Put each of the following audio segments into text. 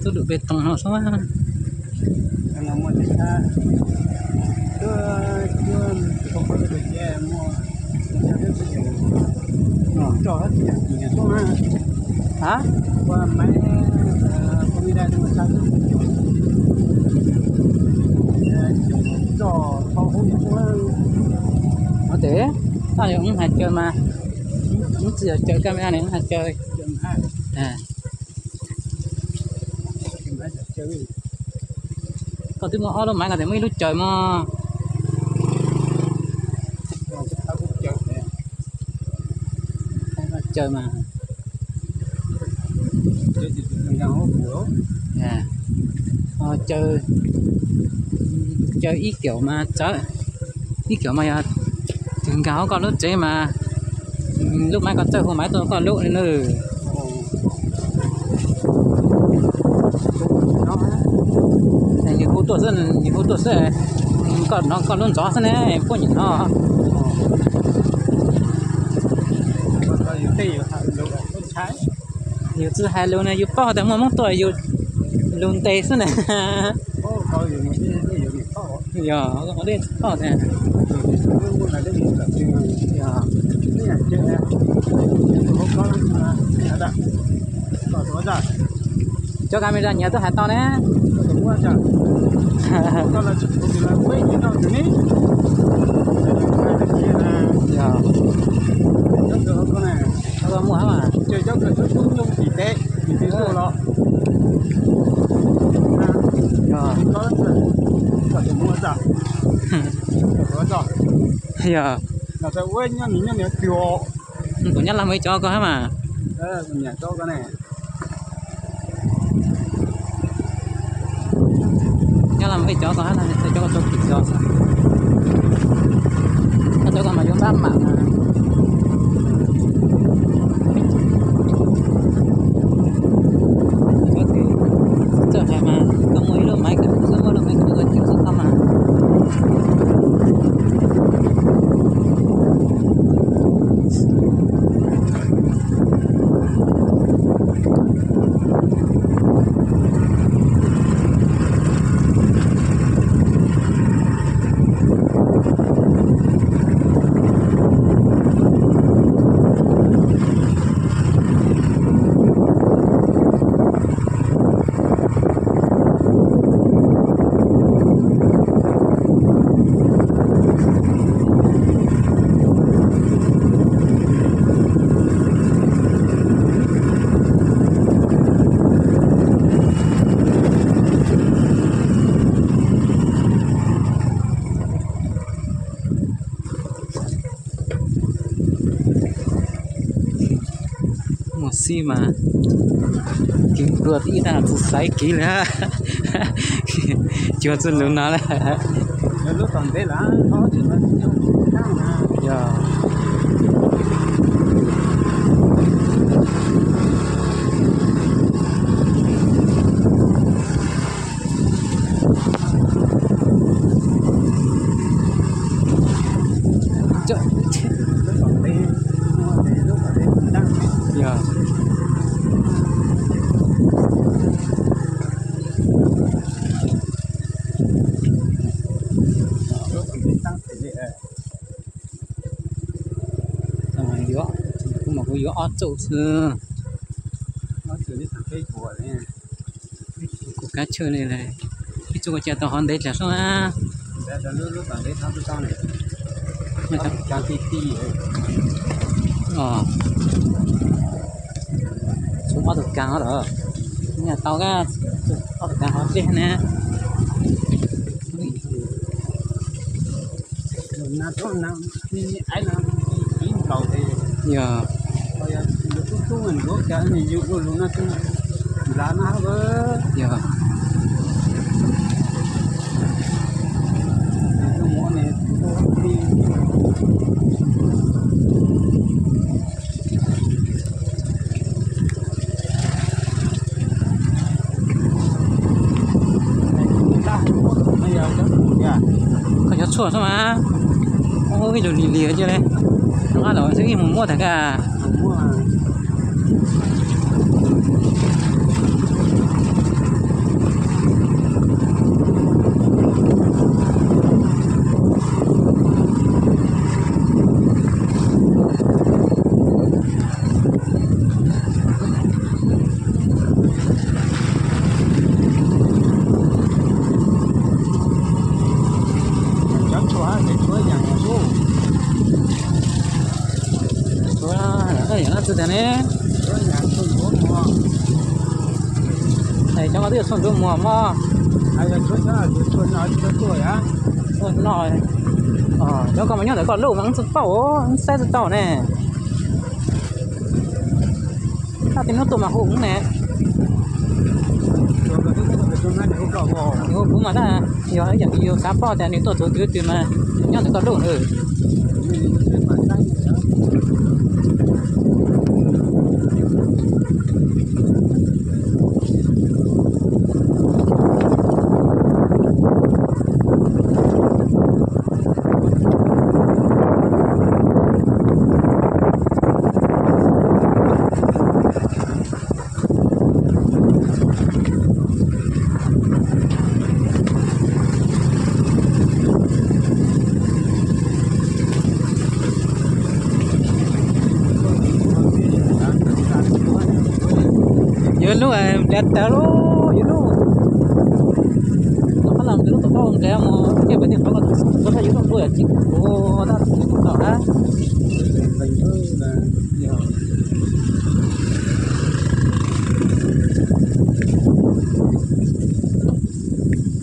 Tub dum pes toos no xwb. A, ua tes, no yog wb hais caw mas, wb tsis yog caw camera ne, wb hais caw. Koj twb muaj ob lub maiv ko tes muaj ib lub caw mog. Caw mas, caw ib kiaum mas txawv, ib kiaum mas yog tus nkag hauv koj lub tsev mas lub maiv ko txawj hu maiv tuaj koj lub li na. Nws hu tuaj xwb, nws hu tuaj xwb, koj hnov koj lub ntxov xwb ne, poj niam no. Yus tsis hais lus ne, yus paub tias muaj Hmoob tuaj, yus lus ntes xwb na. Yog, dej tsis paub tias. Cov camera nyias twb hais tau ne. Yog, muaj mas. Yog, yog. Kuv nyob Laj Mej cov ko hab mas. Nyob Laj Mej cov ko hab, cov ko tau kis cov, cov ko mas yuav ntab mam mas. Txawj hais mas, koj muaj ib lub maiv, koj muaj lub maiv, koj muaj ib lub maiv, koj muaj ib lub maiv. Mus xij mas, kev nplua ib tag tsis xaiv kev li, cuag txuj lus no lawm. Yog. Yog. Kuv mas kuv yuav ob txuj xwb. Kuv kab tshaj li, ib txuj ua cas tau hov ntev dlaag sub na. Tshuav ob tug kaag lawm, nyaj tau ob tug kaag hov dlej na. Yog. Yog. Koj cov tshuaj xwb mas. Ib lug lig lig cia le. Rov qab los xwb, mus muab tag kag. Cov tshuaj, cov tshuaj yam no xwb. Tshuaj yam no xwb tiag ne. Cov no twb yog tshuaj ntsuab muag mog. Tshuaj no, cov koj mas nyob ntawm koj luj mas wb tsis paub, wb saib tsis tau ne. Koj tej hnub tuaj mas hu kuv ne. Hu kuv mas tab, yog ib yam yus xav paub tias nws tuaj txog twg twg mas nyob ntawm koj luj. Yuav lub nplav tawv lub, yuav lub qhov los lub tom toj nplav mus thiaj pais tej qhov los tus thaj yuav lub ntuj yam tsis kuv tab tus tom na.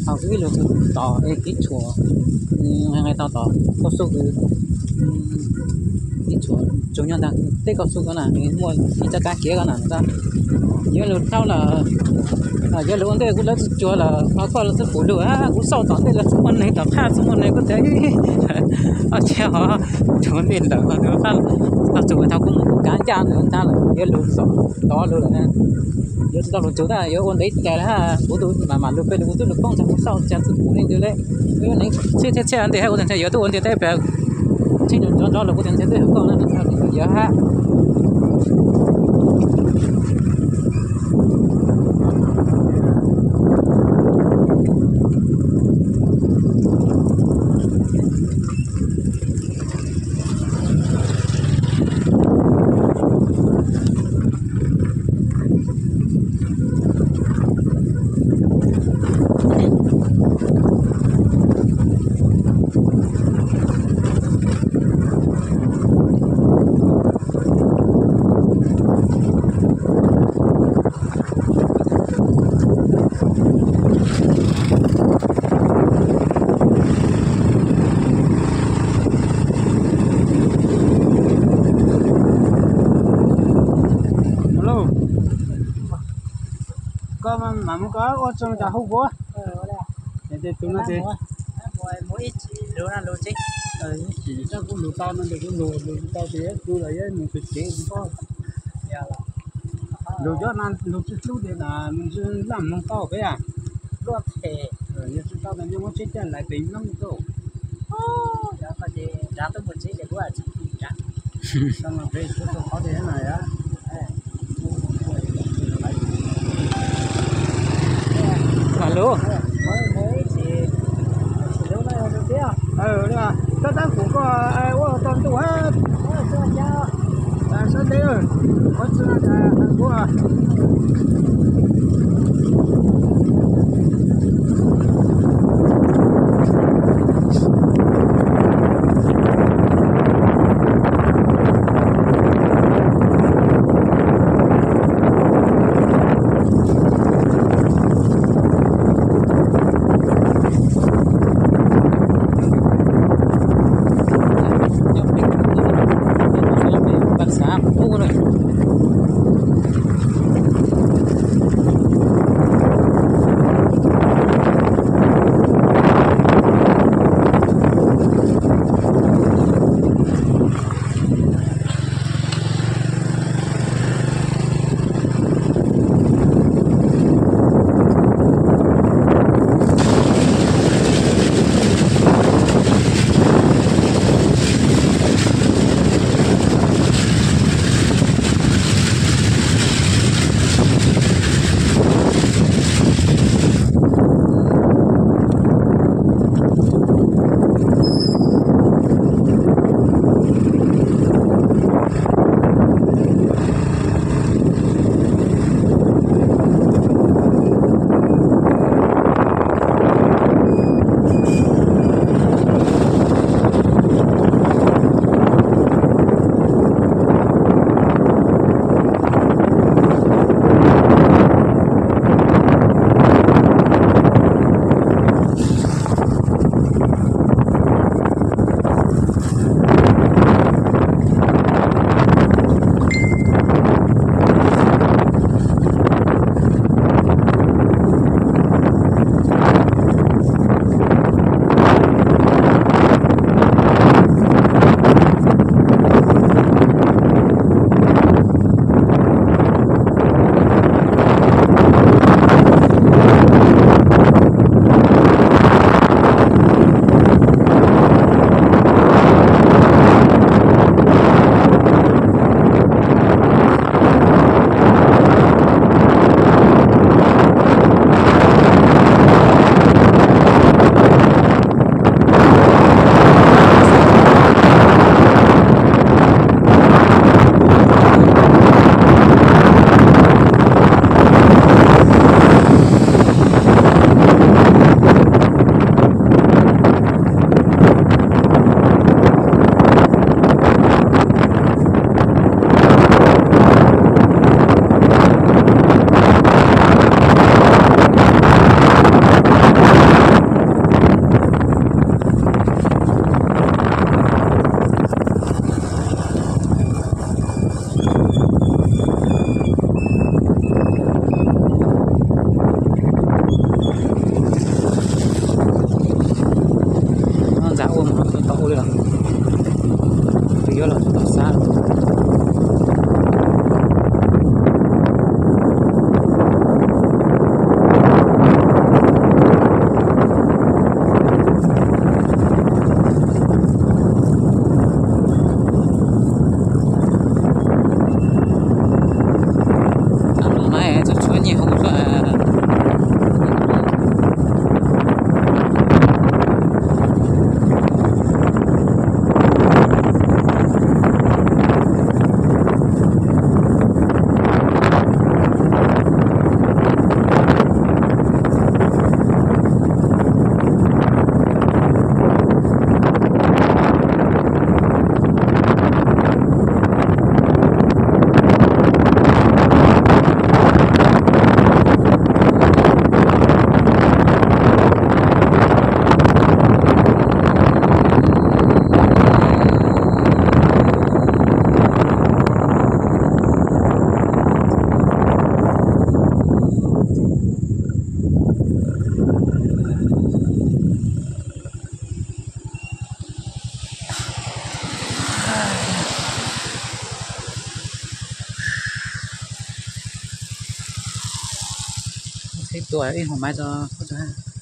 Thaum ib lug tos es kev tshuam, nqe tau tom kauj xu, kev tshuam tsuas nyob ntag, tej kauj xu ko na nws muaj ib txoj kab kiab ko na. Yuav lug thaub lawm, yuav lug ua ntej kuv lawv tsis cuag lawm, ho koj lawv tsis pum lug, kuv xauj tom ntej lawv tsis muaj neeg, tom qab tsis muaj neeg, kuv tias ob txhiab ho tsuag ntej lawm, thaum kuv mus kuv kav ncaj ntawd ntag lawm, yuav lug tod lug lawm. Yuav tsis tau lug txug tab yuav ua ntev cas lawm, kuv tus mam mam lug pem lug kuv twb lug poob ntag, kuv xauj cas tsis pum leej twg le. Yuav neev txhiab txhiab txhiab ntej ua ntej, yog twb ua ntej tab pem txhiab nrov nrov los kuv tias ntxhiab twb yog koj na, yog hab. Koj mam mus koj ua txog cas hu kuv. Tus no ces ib txhis kuv lug tau no ces kuv lug, lug tau ces ib tug los yog nws tus tsev koj. Lug cov no lug tsis hlub ces nws laj mloog tau peb. Yog tsis tau tas nyob muab tsheb caj lais pes nyob rau. Mas lub, tab tab kuv koj ua tau ntuj sab ntev, qhov txhia kuv Pab xav qub na. Ib tua ib hoo maiv rau ub rau hab.